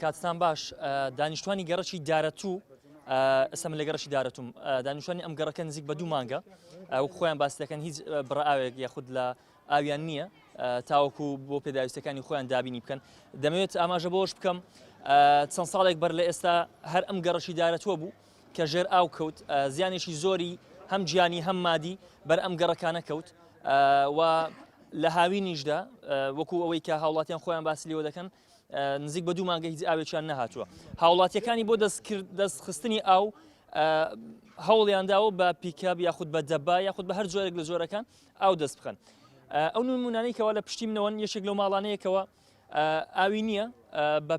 کاتتان باش دانیشتوانی گەڕەکی دارەتوو ئێستا من لە گەڕەکی دارەتوم دانیشتوانی ئەم گەڕەکە نزیک بە دوو مانگە وەک خۆیان باس دەکەن هیچ بڕە ئاوێک یاخود لە ئاویان نییە تاوەکو بۆ پێداویستەکانی خۆیان دابینی بکەن دەمەوێت ئاماژە بۆش بکەم چەند ساڵێک بەر لە ئێستا هەر ئەم گەڕەکی دارەتووە بوو کە ژێر ئاو کەوت زیانێکی زۆری هەم گیانی هەم مادی بەر ئەم گەڕەکانە کەوت و لە هاوینیشدا وەکو ئەوەی کە هاوڵاتیان خۆیان باسی لێوە دەکەن نزیک بە دوو مانگە هیچ ئاوێکیان نەهاتووە هاوڵاتیەکانی بۆ دەستخستنی ئاو هەوڵیان داوە بە پیکاب یاخود بە دەبا یاخود بە هەر جۆرێک لە جۆرەکان ئاو دەست بخەن ئەو نمونانەی کەەوە لە پشتی منەوەن یەکێک لەو ماڵانەیەکەوە ئاوی نییە بە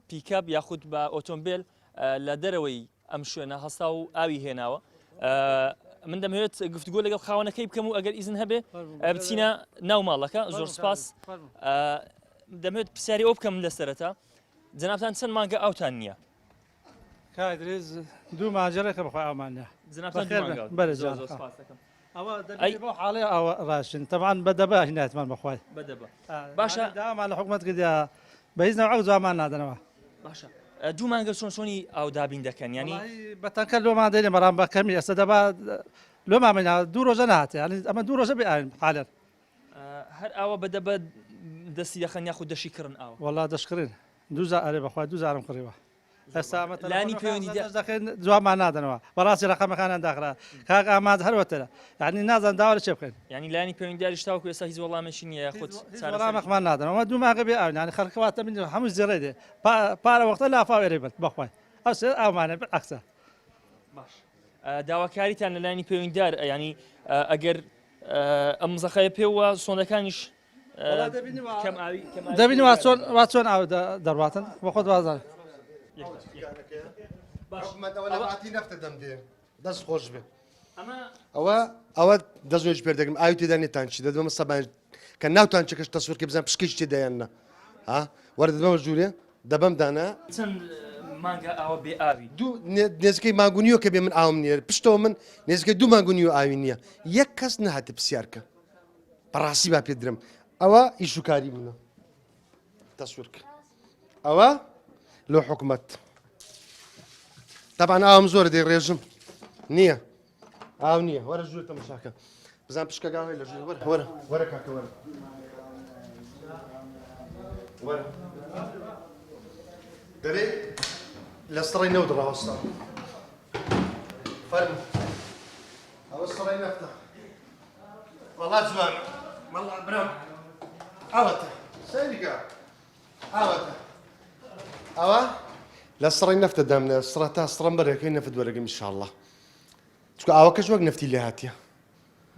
پیکاب یاخود بە ئۆتۆمبیل لە دەرەوەی ئەم شوێنە هەستا و ئاوی هێناوە. من دەمەوێت گفتوگۆ لەگەڵ خاوەنەکەی بکەم و ئەگەر ئیزن هەبێ بچینە ناو ماڵەکە زۆر سپاس دەمەوێت پرسیاری ئەو بکەم لە سەرەتا جەنابتان چەند مانگە ئاوتان نییە؟ کاک دوو ماجەرێکە بەخوای ئاومان نیە جەنابتان بەرێ زۆر سپاس دەکەم. ئەوە دەبێ بەو حاڵەی ئاوە ڕاشن تەبعەن بە دەبە هینایەتمان بەخوای بە دەبە باشە داوامان لە حکومەت کردیا بە هیچ نەوعێک جوابمان نادەنەوە. باشە دوو مانگە چۆن چۆنی ئاو دابین دەکەن یانی بە تەنکەر لۆمان دێنێ بەڵام بە کەمی ئێستا دەبا لۆمان بێنە دوو ڕۆژە نهاتێ یانی ئەمە دوو ڕۆژە بێ ئاوین حالەن. هەر ئاوە بە دەبە دەستی دەخەن یاخود دەشی کڕن ئاو؟ وەڵا دەشکڕین دوو جار ئەرێ بەخوای دوو جارم کڕیوە. ئێستا ئەمە لانی پەیوەندی دەست دەکەین جوابمان نادەنەوە بەڕاستی ڕقەمەکانیان داخرا کاک ئاماد هەروەترە یعنی نازان داوا لە چێ بکەین یعنی لانی پەیوەندیداریش تاوەکو ئێستا هیچ وەڵامێکی نییە یاخود وەڵامێکمان نادەنەوە دوو مانگە بێ ئاوین یعنی خەڵک واتە من هەموو زێڕێ دێ پارە وەختە لافاو ئێرەی برد بەخوای ئەو سێ ئاومانە عەکسە باش داواکاریتان لە لایەنی پەیوەندیدار ینی ئەگەر ئەم زەخەیە پێوە سۆندەکانیش دەبینی وا چۆن وا چۆن ئاو دەڕواتن بۆ خۆت وازان نەفتە دەم دێ دەست خۆش بێ ئەوە ئەوە دەستێژ پێ دەگرم ئاوی تێدا نیە تانچی دەدەمە سەبان کە ناو تانچەکەش تەسوورکە بزان پشکیش تێدایان نا ها وەرە دەدەمە ژوورێ دەبەم دانا چەند مانگە ئاوە بێ ئاوی دوو نێزیکەی مانگ و نیوە کە بێ من ئاوم نییە پشتەوە من نێزیکەی دوو مانگ و نیوە ئاوی نییە یەک کەس نەهاتە پرسیارکە بەڕاستی با پێت درم ئەوە ئیش و کاری منە تەسویر کە ئەوە لۆ حکومەت تەبان ئاوم زۆر دەی ڕێژم نییە ئاو نییە وەرە ژوور تەمەشاکە بزان پشکەگاوی لە ژوور وەرە وەرە وەرە کاکە وەرە وەرە دەرێ لە سڕی نەوت ڕاوەستا فەرموو ئەوە سڕی نەفتە وەڵا جوانە وەڵا برام ئاوەتە سەیریکە ئاوەتە ئەوە لە سڕی نەفتە دامنە سڕە تا سڕم بەرەکەی نەفت وەرەگەم ئینشاءاللە چونکە ئاوەکەش وەک نەفتی لێ هاتیە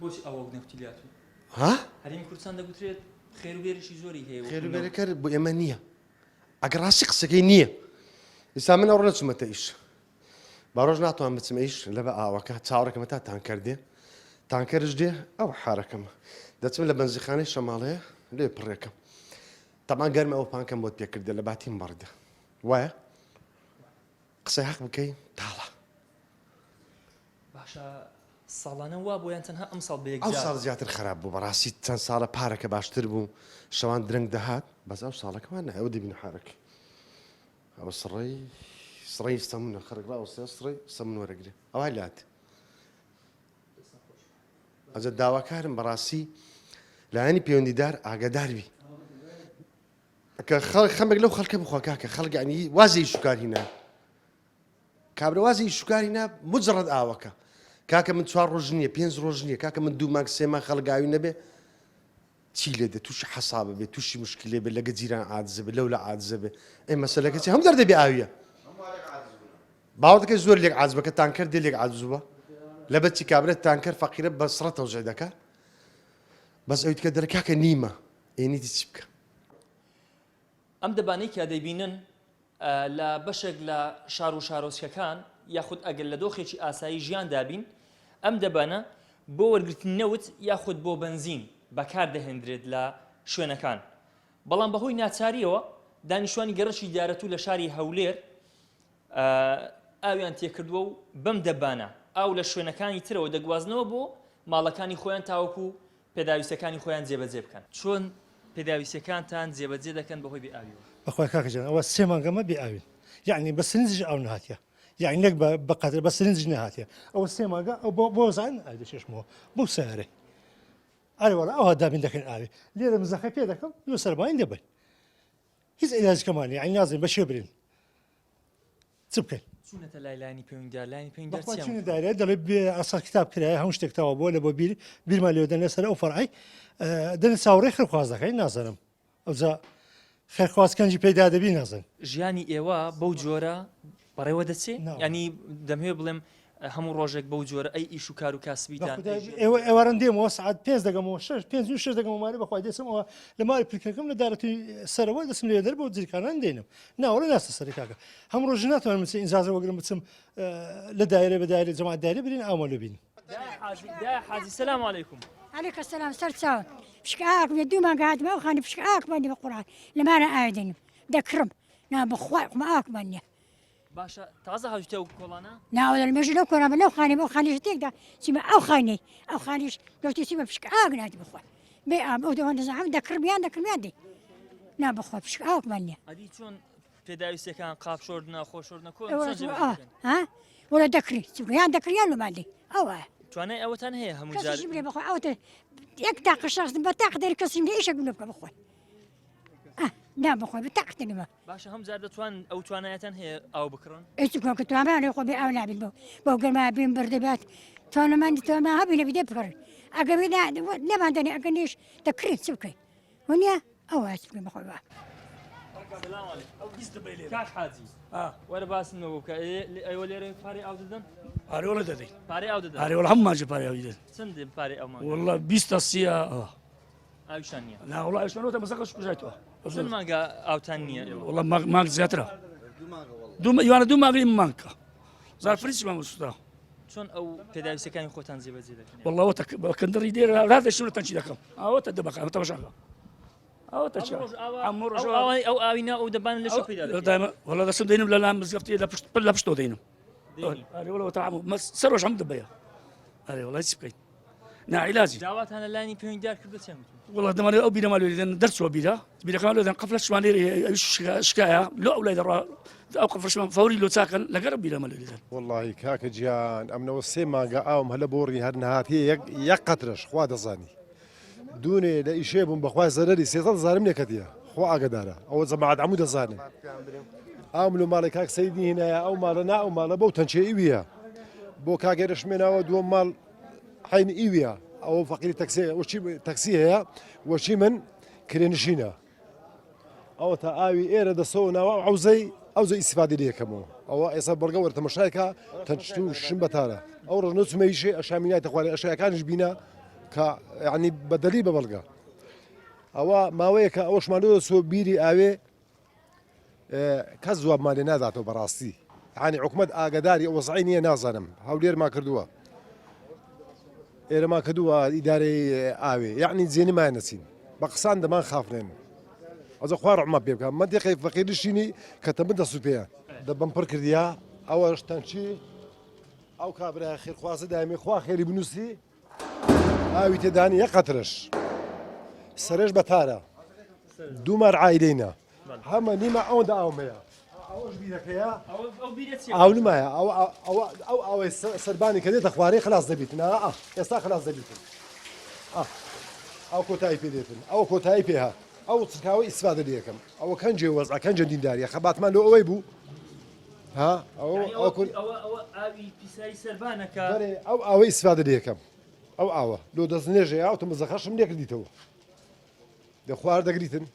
بۆچی ئاوە وەک نەفتی لێ هاتووە ها هەرێمی کوردستان دەگوترێت خێر و بێرێکی زۆری هەیە خێر و بێرەکەر بۆ ئێمە نییە ئەگەر ڕاستی قسەکەی نییە ئیسا من ئەوڕۆ نەچوومەتە ئیش با ڕۆژ ناتوان بچم ئیش لەبە ئاوەکە چاوەڕێکەمە تا تانکەر دێ تانکەرش دێ ئەو حارەکەمە دەچم لە بەنزیخانەی شەماڵەیە لێ پڕێکەم تەمان گەرمە ئەو پانکەم بۆت پێکردە لە باتیم بەڕدە وایە قسەی حەق بکەی تاڵە باشە ساڵانە وا بۆ یان تەنها ئەم ساڵ ئەو ساڵ زیاتر خراپ بوو بەڕاستی چەند ساڵە پارەکە باشتر بوو شەوان درەنگ دەهات بەس ئەو ساڵەکەمان ئەو دەبین حارەکە ئەوە سڕەی سڕەی سەمونە خەرک ڕاوەستێ سڕەی سەمون وەرەگرێ ئەوای لات ئەجە داواکارم بەڕاستی لایەنی پەیوەندیدار ئاگادار بی کە خەڵک خەمێک لەو خەڵکە بخوا کاکە خەڵک ینی وازی شوکار هینا کابرا وازی شوکاری نا مجرد ئاوەکە کاکە من چوار ڕۆژ نییە پێنج ڕۆژ نییە کاکە من دوو مانگ سێ مانگ خەڵگاوی نەبێ چی لێ دێ تووشی حەسابە بێ تووشی مشکلێ بێ لەگە جیران عادزە بێ لەولا عادزە بێ ئەی مەسەلەکە چی هەموو دەردە بێ ئاویە باوەڕ دەکەی زۆر لێک عاجز بە کە تانکەر دێ لێک عاجز بووە لەبەر چی کابرا تانکەر فەقیرە بە سڕە تەوزیع دەکا بەس ئەوی دیکە دەرێ کاکە نیمە ئێ نیتی چی بکە ئەم دەبانەی کە دەیبینن لە بەشێک لە شار و شارۆچکەکان یاخود ئەگەر لە دۆخێکی ئاسایی ژیاندا بین ئەم دەبانە بۆ وەرگرتنی نەوت یاخود بۆ بەنزین بەکاردەهێندرێت لە شوێنەکان بەڵام بەهۆی ناچاریەوە دانیشتوانی گەڕەکی دارەتوو لە شاری هەولێر ئاویان تێکردووە و بەم دەبانە ئاو لە شوێنەکانی ترەوە دەگوازنەوە بۆ ماڵەکانی خۆیان تاوەکو پێداویستیەکانی خۆیان جێبەجێ بکەن. چۆن پێداویستیەکانتان جێبەجێ دەکەن بەهۆی بێ ئاویەوە؟ بەخوای کاکە جان ئەوە سێ مانگە مە بێ ئاوین یعنی بە سرنجیش ئاو نەهاتیە یعنی نەک بە بە قەتر بە سرنجیش نەهاتیە ئەوە سێ مانگە ئەو بۆ بۆ زان ئاوی دەچێشمەوە بۆ سەیارەی ئەرێ وەڵا ئەوها دابین دەکەن ئاوی لێرە مزەخە پێ دەکەم لۆ سەرباین دەبن هیچ عیلاجکەمان نیە یعنی نازانین بە شێ برین چ بکەین؟ چوونەتە لای لایەنی پەیوەندیدار، لایەنی پەیوەندیدار بەخوا چیان چوینە وتووە؟ دایرە دەڵێ بێ ئەسڵ کتاب کرایە هەموو شتێک تەواو بووە لە بۆ بیر بیرمان لێ دەن لەسەر ئەو فەرعەی دەن چاوەڕێی خێرخواز دەکەین نازانم ئەوجا خێرخواز کەنجی پەیدا دەبی نازانم. ژیانی ئێوە بەو جۆرە بەڕێوە دەچێ؟ یانی دەمهەوێ بڵێم هەموو ڕۆژێک بەو جۆرە ئەی ئیش و کار و کاسبیتان بەخودای ئێوە ئێواران دێمەوە سەعات پێنج دەگەمەوە شەش پێنج و شەش دەگەمەوە مارێ بەخوای دەچمەوە لە ماڵی پرکەکەم لە دارەتووی سەرەوە دەچم لێ دەر بۆ جرکانان دێنم ناوەڵێ ناستە سەری کاکە هەم ڕۆژ ناتوانم بچم ئینجازە وەگرم بچم لە دایرە بە دایرە جەماعەت دایرە برین ئاومان لۆ بینن. دایە حاجی سلام علیکم. علیک السلام سەر چاوم پشک ئاک بێ دوو مانگە هاتمە ئەو خانە پشک ئاکمان نیە بە قورعان لە مارە ئاوێ دێنم دەکڕم نا بەخوای خۆم ئاکمان نیە. باشە تازە هاتویتە ئەو کۆڵانە؟ نا وەڵا لە مێژە لەو کۆڵان بە لەو خانەی ئەو خانیش تێکدا چیمە ئەو خانەی ئەو خانیش گەوتی چیمە پشک ئاک ناتی بخوا بێ ئام ئەو دەوان دەزانم دەکڕم یان دەکڕم یان دێ نا بخوا پشک ئاکمان نییە. ئەدی چۆن پێداویستیەکان قاپ شۆردنە خۆ شۆردنە کۆ ها وەڵا دەکڕی چونکە یان دەکڕی یان لۆمان دێ ئەوە توانای ئەوەتان هەیە هەموو جار کەسیشم لێ بخوا ئەوتە یەک تاقە شخص بە تاق دەری کەسیم لێ ئیشێک بکە بخۆی نا بخۆی بە تاق دەنمە باشە هەم جار دەتوان ئەو توانایەتان هەیە ئاو بکڕن؟ ئەی چ کە توانمان هەیە خۆ بێ ئاو نابین بۆ بەو گەرما بین بردەبات توانمان توانمان هەبی نەبی دێ بکڕن ئەگەر لێمان دەنێ ئەگەر نیش دەکڕین چ بکەین ونیە ئەوە چ بکەین بەخۆی وا. کاک حاجی وەرە باسم لەوە بکە ئێوە لێرە پارەی ئاو دەدەن؟ پارەی وەڵا دەدەین. پارەی ئاو دەدەن؟ پارەی وەڵا هەموو مانجە پارەی ئاوی دەدەن. چەند پارەی ئاو مانگە؟ وەڵا 20 تا 30 ئاویشتان نییە؟ نا وەڵا ئاویشمان وەتە مەسەقە کوژایتەوە. چەند مانگە ئاوتان نییە ئێوە؟ وەڵا مانگ زیاترە. دوو یوانە دوو مانگی مانگە. زار فریچمان وستا. چۆن ئەو پێداویستەکانی خۆتان جێبەجێ دەکەن؟ وەڵا وەتە کەندڕی دێرە رادەشم لە تەنکی دەکەم. ئەوەتە دەبەکە تەماشاکە. ئەوەتە چ؟ ئەو ئاوی نا ئەو دەبان لە شو پێدا دەکەن؟ وەڵا دەچم دەینم لە لام مزگەفتی لە پشت لە پشتەوە دەینم. ئەرێ وەڵا وەتە سەر ڕۆژ هەم دەبەیە. ئەرێ وەڵا چی بکەین؟ ناعیلاجی. داواتان لە لایەنی پەیوەندیدار کردووە چیان وتوون؟ وەڵا دەمانەوێت ئەو بیرەمان لێ دەن دەرچووە بیرە بیرەکان لێ دەن قەفلە شمان لێ ئەویش شکایە لۆ ئەو لای دەڕوا ئەو قەفلەشمان فەوری لۆ چاکەن لەگەر ئەو بیرەمان لێ دەن. وەڵاهی کاکە گیان ئەمنەوە سێ مانگە ئاوم هەلە بۆڕی هەر نەهاتیە یەک یەک قەترەش خوا دەزانی دوونێ لە ئیشێ بووم بەخوای زەرەری 300 هەزارم لێ کەتیە خوا ئاگەدارە ئەوە جەماعەت هەموو دەزانن ئاوم لۆ ماڵی کاک سەیدی هینایە ئەو ماڵە نا ئەو ماڵە بەو تەنچێ ئیویە بۆ کاک ئێرەشم هێناوە دووەم ماڵ حین ئیویە ئەوە فەقیری تەکسی وەچی تەکسی هەیە وەچی من کرێنشینە ئەوە تا ئاوی ئێرە دەسەوە ناوە عوزەی ئەوزە ئیسفادی لەکەمەوە ئەوە ئێستا بەڵگە وەرە تەمەشایکە تەنچت و شم بەتارە ئەو ڕۆژ نەچمەیشێ ئەشامی نایتە خوارێ ئەشایەکانیش بینە کە یعنی بەدەلی بە بەڵگە ئەوە ماوەیەکە ئەوەشمان لۆ دەچۆ بیری ئاوێ کەس جوابمان لێ ناداتەوە بەڕاستی یانی حکومەت ئاگداری ئەو وەزعی نییە نازانم هەولێرمان کردووە ئێرەمان کردووە ئیدارەی ئاوێ یعنی جێنیمان نەچین بە قسان دەمان خافنێن ئەزە خوا ڕحمە پێ بکە مەدیقی فەقیرشینی کە تە من دەست و پێیان دەبم پڕ کردیا ئەوەش تەنچی ئەو کابرا خێرخوازە دایمی خوا خێری بنووسی ئاوی تێدانی یەک قەترەش سەرش بەتارە دوو مار عیلینە هەمە نیمە ئەوەندە ئاوم هەیە ئەوەش بیرەکەیە ئاو نمایە ئەو ئاوەی سەربانی کە دێتە خوارەی خلاص دەبیتن ئێستا خلاص دەبیتن ئەو کۆتایی پێ دێتن ئەو کۆتایی پێ هات ئەو چکاوە ئیسفادە لەکەم ئەوە کەنجێ وەزع کەنجە دینداریە خەباتمان لۆ ئەوەی بوو ها ئەو ئەو ئەوە ئاوی پیسایی سەربانەکە ئەو ئاوەی ئیسفادە لەکەم ئەو ئاوە لۆ دەست نێژێ ئەو تەمەزەخەشم لێکردیتەوە دە خوار دەگریتن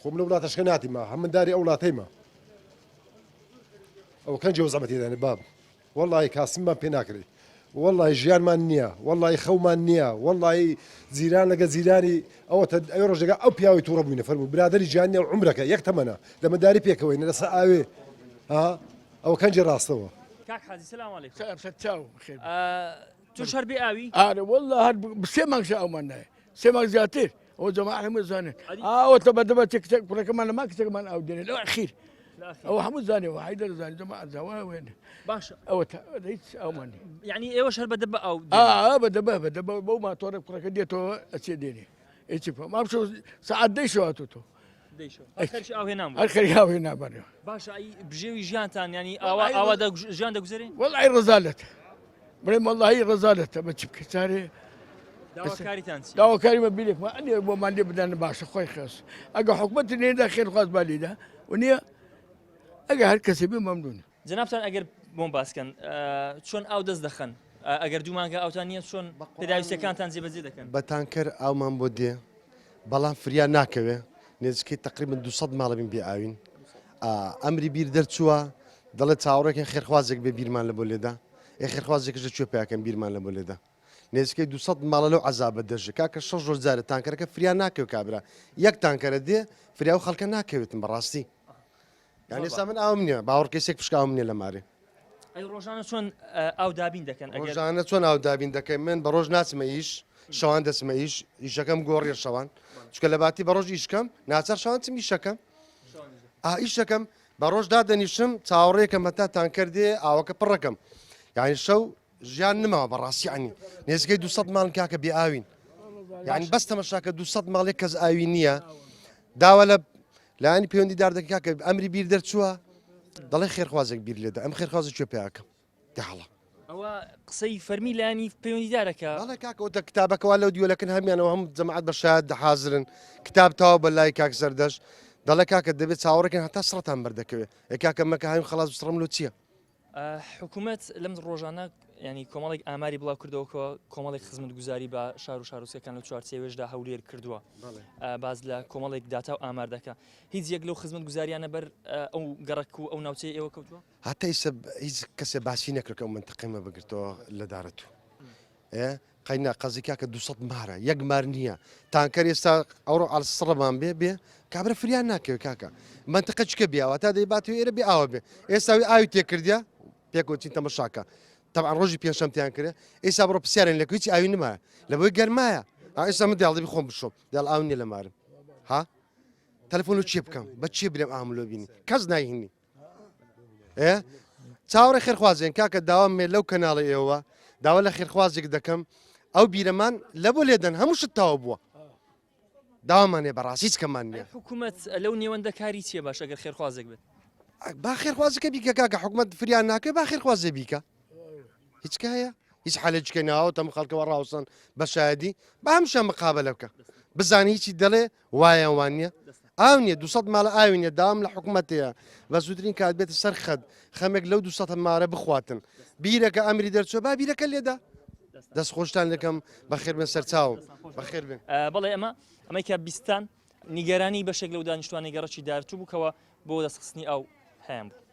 خۆم لە وڵاتەشکە ناتیمە هەم منداری ئەو وڵاتەیمە ئەوە کەنجێ وەزعمەتی دانێ باب وەڵی کاسممان پێ ناکرێت وەڵی ژیانمان نییە وەڵی خەومان نییە وەڵی جیران لەگە جیرانی ئەوە ئەو ڕۆژەکە ئەو پیاوی تووڕە بووینە فەرموو برادری جیان و عمرەکە یەک تەمەنە لە منداری پێکەوەی لەسەر ئاوێ ها ئەوە کەنجی ڕاستەوە کاک حاجی سلام علیکم سلام سەر چاو خێر تۆش هەر بێ ئاوی ئارە والله هەر سێ مانگ ئاومان نایە سێ مانگ زیاتر ئەوە جەماعە هەموو زانن ئەوە تە بەدەبە چ کچێک کوڕەکەمان لە ما کچێکمان ئاو دێنێ لەو ئەخیر ئەوە هەموو زانێ و حیدەر زانێ جەماعە زاوا وێن باشە ئەوە تا هیچ ئەومان نیە یعنی ئێوەش هەر بەدەبە ئاو ئا بەدەبە بەدەبە بەو ماتۆرە کوڕەکە دێتەوە ئەچێ دێنێ هیچ بکە ما بشەو سەعات دەی شەو هاتووتەوە. هەر خەریکی ئاو هێنان بەڕێوە. باشە ئەی بژێوی ژیانتان یانی ئاوا ئاوا ژیان دەگوزەرێ؟ وەڵی ڕەزالەت بڵێم وەڵی ڕەزالەتە بە چ بکە چارێ داواکاریتان چی؟ داواکاری بە بیرێکمان ئەنێ بۆمان لێ بدەن باشە خۆی خێز ئەگە حکومەت لێدا خێرخواز با لێدا و نییە ئەگە هەر کەسێ بێ مەمنون. جەنابتان ئەگەر بۆم باسکەن چۆن ئاو دەست دەخەن ئەگەر دوو مانگە ئاوتان نییە چۆن پێداویستیەکانتان جێبەجێ دەکەن؟ بە تانکەر ئاومان بۆ دێ بەڵام فریا ناکەوێ نێزیکەی تقریبا 200 ماڵە بین بێ ئاوین ئەمری بیر دەرچووە دەڵێ چاوەڕێکن خێرخوازێک بێ بیرمان لە بۆ لێدا ئێ خێرخوازێکش لە کوێ پیاکەن بیرمان لە بۆ لێدا نێزیکەی 200 ماڵە لەو عەزابە دەژێ کاکە شەش ڕۆژ جارێ تانکەرەکە فریا ناکەوێ کابرا یەک تانکەرە دێ فریا و خەڵکە ناکەوێتن بەڕاستی یانی ئێستا من ئاوم نییە باوەڕکەی سێک پشک ئاوم نییە لە مارێ. ئەی ڕۆژانە چۆن ئاو دابین دەکەن؟ ئەگەر ڕۆژانە چۆن ئاو دابین دەکەین من بە ڕۆژ ناچمە ئیش شەوان دەچمە ئیش ئیشەکەم گۆڕیە شەوان چونکە لە باتی بە ڕۆژ ئیشکەم ناچار شەوان چم ئیشەکەم ئا ئیشەکەم بە ڕۆژ دادەنیشم چاوەڕێکەم هەتا تانکەر دێ ئاوەکە پڕەکەم یعنی شەو ژیان نماوە بەڕاستی عنی نێزیکەی 200 ماڵ کاکە بێ ئاوین یعنی بەس تەمەشاکە 200 ماڵ یەک کەس ئاوی نییە داوا لە لایەنی پەیوەندی دار دەکە کاکە ئەمری بیر دەرچووە دەڵێ خێرخوازێک بیر لێدا ئەم خێرخوازی کوێ پیاکەم داڵە ئەوە قسەی فەرمی لایەنی پەیوەندیدارەکە بەڵێ کاکە ئەوتە کتابەکەوا لەو دیوەلەکن هەمیانەوە هەم جەماعەت بە شایەت حازرن کتاب تاوە بە لای کاک زەردەشت دەڵێ کاکە دەبێت چاوەڕێکن هەتا سڕتان بەردەکەوێ ئێ کاکە مەکە هاوین خەڵاس بسڕم لۆ چییە؟ حکومەت لەم ڕۆژانە ینی کۆمەڵێک ئاماری بڵاو کردەوە کە کۆمەڵێک خزمەتگوزاری بە شار و شارۆچکەکان لە چوارچێوەشدا هەولێر کردووە باز لە کۆمەڵێک داتا و ئامار دەکە هیچ یەک لەو خزمەتگوزاریانە بەر ئەو گەڕەک و ئەو ناوچەی ئێوە کەوتووە هەتا ئیسە هیچ کەسێ باسی نەکرد کە ئەو مەنتقەیمە بگرتەوە لە دارەتوو ئێ قەینا قەزی کاکە 200 مارە یەک مار نییە تانکەر ئێستا ئەوڕۆ ئەڵ سڕمان بێ بێ کابرا فریان ناکەوێت کاکە منتقە چکە بیاوە تا دەیبات و ئێرە بێ ئاوە بێ ئێستا وی ئاوی تێکردە پێکەوە چین تەمەشاکە طبعا ڕۆژی پێنجشەم تیان کرێ ئێستا بڕۆ پرسیارن لە هیچ ئاوی نمایە لە بۆی گەرمایە ئێستا من داڵدەبی خۆم بشۆم داڵ ئاو نییە لە مارم ها تەلەفۆن و چێ بکەم بە چێ برێم ئاملۆ بینی کەس نایهینی ئێ چاوەڕێ خێرخوازێن کاکە داوام مێ لەو کەناڵی ئێوە داوا لە خێرخوازێک دەکەم ئەو بیرەمان لە بۆ لێدەن هەموو شت تاوە بووە داوامان هەیە بەڕاستی هیچ کەمان نییە حکوومەت لەو نێوەندە کاری چییە باش ئەگەر خێرخوازێک بێت با خێرخوازەکە بیکە کاکە حکومەت فریان ناکە با خێرخوازێ بیکە هیچ کە هەیە هیچ حالێکە ناوە تەم خەڵکەوە ڕاوسن بە شایدی با هەمشان مقابلە بکە بزانانی هیچی دەڵێ وایە وان نییە ئاو نییە 200 ماڵە ئاوی نیە داوام لە حکوومەتەیە بە زووترین کات بێتە سەر خەت خەمێک لەو 200 مارە بخواتن بیرەکە ئەمری دەرچوە با بیرەکە لێدا دەست خۆشتان لەکەم بەخێر بن سەرچاوم بەخێر بن بەڵێ ئەمە ئەمەی کە بیستان نیگەرانی بەشێک لەو دانیشتوانی گەڕەکی دارتوو بووکەوە بۆ دەستخستنی ئاو هەیان بوو.